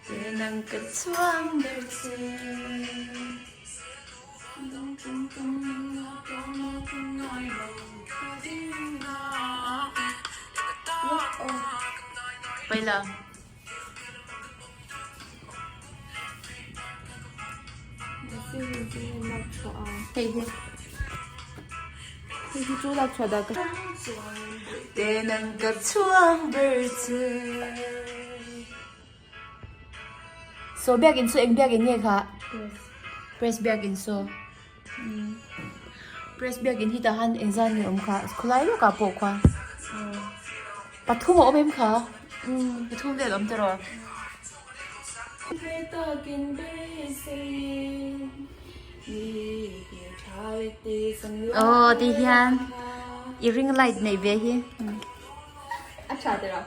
Nang ka chhuang ber che. Paila. Hei hi. Hei hi chu lak chhuah dah ka. Te nang ka chhuang ber che. Saw biakinn chu eng biakinn nge kha? Press biakinn saw. Press biakinn hi tah han engzat nge awm kha? Khawlai lawkah pawh khuan pathum a awm em kha? Pathum vel a awm tawh. Aw ti hian i ring light neih ve hi. A tha tiraw?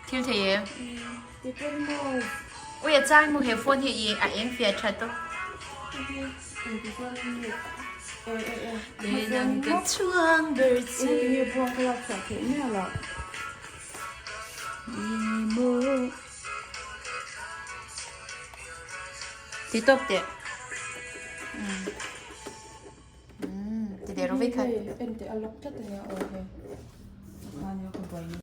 Thil thei em? Ui a chang mu he phone hi i a eng fiah tha tawp. Nang ka chhuang ber che. Ti tawp teh. Ti der ro vek kha. En teh a lock tlat ania aw hei.